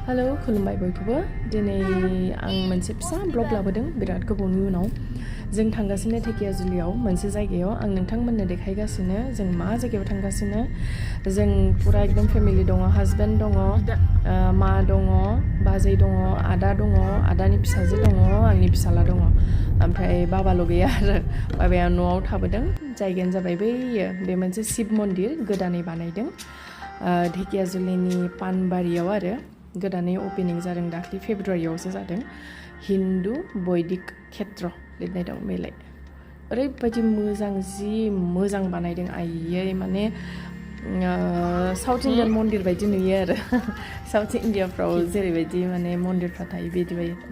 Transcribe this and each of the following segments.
hello खुलुमबाय बयखौबो दिनै आं मोनसे फिसा ब्लग लाबोदों बिराद गोबावनि उनाव जों थांगासिनो धेकियाजुलियाव मोनसे जायगायाव आं नोंथांमोननो देखायगासिनो जों मा जायगायाव थांगासिनो जों पुरा एकदम फेमिलि दङ हासबेन्ड दङ मा दङ बाजै दङ आदा दङ आदानि फिसाजो दङ आंनि फिसाला दङ ओमफ्राय बाबाल' गैया आरो बाबाया न'आव थाबोदों जायगायानो जाबाय बैयो बे मोनसे शिब मन्दिर गोदानै बानायदों धेकियाजुलिनि पानबारियाव आरो गोदानै अपेनिं जादों दाख्लि फेब्रुवारियावसो जादों हिन्दु बैदिक क्षेत्र लिरनाय दं बेलाय ओरैबायदि मोजां जि मोजां बानायदों आइयै माने साउथ इन्डियान मन्दिर बायदि नुयो आरो साउथ इन्डियाफ्राव जेरैबायदि माने मन्दिरफ्रा थायो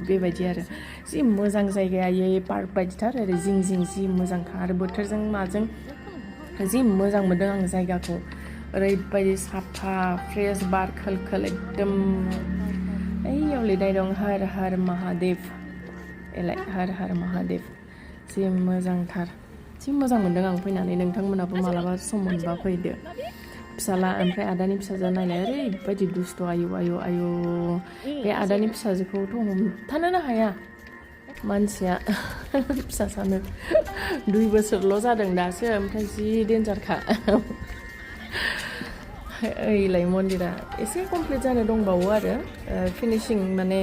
बेबायदि आरो जि मोजां जायगायै पार्क बायदिथार ओरै जिं जिं जि मोजांखा आरो बोथोरजों माजों जि मोजां मोनदों आं जायगाखौ ओरैबायदि साफा फ्रेश बार खोल खोल एकदम ओइयाव लिरनाय दं हर हर महादेव एलाय हर हर महादेव जि मोजांथार जि मोजां मोनदों आं फैनानै नोंथांमोनाबो मालाबा सम मोनबा फैदो फिसाला ओमफ्राय आदानि फिसाजोआ नायलाय ओरैबायदि दुस्थ' आयु आयु आयु बे आदानि फिसाजोखौथ' हमथानोनो हाया मानसिया फिसासानो 2 बोसोरल' जादों दासो ओमफ्राय जि डेन्जारखा ओइलाय मन्दिरा एसे कमप्लिट जानो दंबावो आरो फिनिशिं माने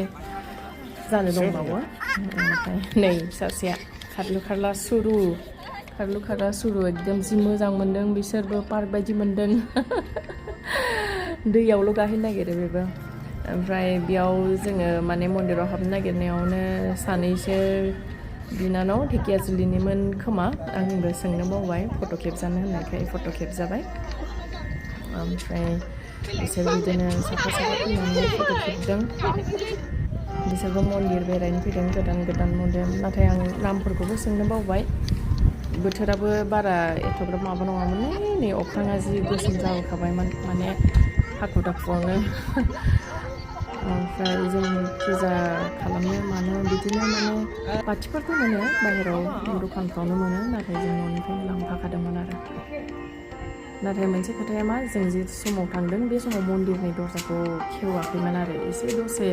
जानो दंबावो ओमफ्राय नै सासेया खारलु खारला सुरु एकदम जि मोजां मोनदों बिसोरबो पार्क बायदि मोनदों दैयावल' गाहैनो नागिरो बेबो ओमफ्राय बेयाव जोङो माने मन्दिराव हाबनो नागिरनायावनो सानैसो बिनानाव धेकियाजुलिनिमोन खोमा आंबो सोंनो बावबाय फट' खेबजानो होननायखाय फट' खेबजाबाय ओमफ्राय बिसोर बिदिनो साफा फैनानै फट' खेबदों बिसोरबो मन्दिर बेरायनो फैदों गोदान मन्दिर नाथाय आं नामफोरखौबो सोंनो बावबाय बोथोराबो बारा एथ'ग्राब माबा नङामोन नै अख्राङा जि गोसोम जाबोखाबायमोन माने हाखु दाखुआवनो ओमफ्राय जों फुजा खालामनो मानो बिदिनो माने बाथिफोरखौ मोनो बाहेराव दखानफ्रावनो मोनो नाथाय जों न'निफ्रायनो लांफाखादोंमोन आरो नाथाय मोनसे खोथाया मा जों जे समाव थांदों बे समाव मन्दिरनि दरजाखौ खेवाखैमोन आरो एसे दसे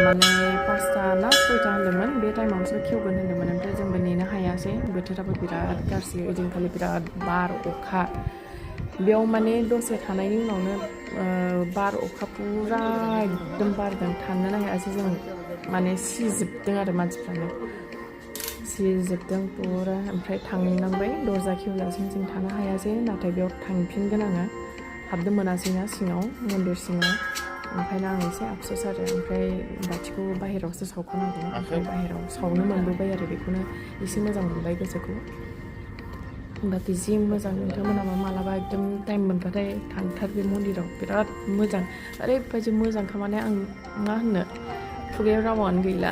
माने 5टा ना 6टा होनदोंमोन बे टाइमावसो खेवगोन होनदोंमोन ओमफ्राय जोंबो नेनो हायासै बोथोराबो बिराद गाज्रि ओइदिनखालि बिराद बार अखा बेयाव माने दसे थानायनि उनावनो बार अखा पुरा एकदम बारदों थानोनो हायासै जों माने सिजोबदों आरो मानसिफ्रानो सिजोबदों पुरा ओमफ्राय थांनांबाय दरजा खेवजासिम जों थानो हायासै नाथाय बेयाव थांफिनगोन आङो हाबनो मोनासैना सिङाव मन्दिर सिङाव ओंखायनो आं एसे आफस'स आरो ओमफ्राय बाथिखौ बाहेरायावसो सावखानांगौ ओमफ्राय बाहेरायाव सावनो मोनबोबाय आरो बेखौनो एसे मोजां मोनबाय गोसोखौ बाखि जि मोजां नोंथांमोनाबो मालाबा एकदम टाइम मोनबाथाय थांथार बे मन्दिराव बिराद मोजां ओरैबायदि मोजांखा माने आं मा होननो खुगायाव रावानो गैला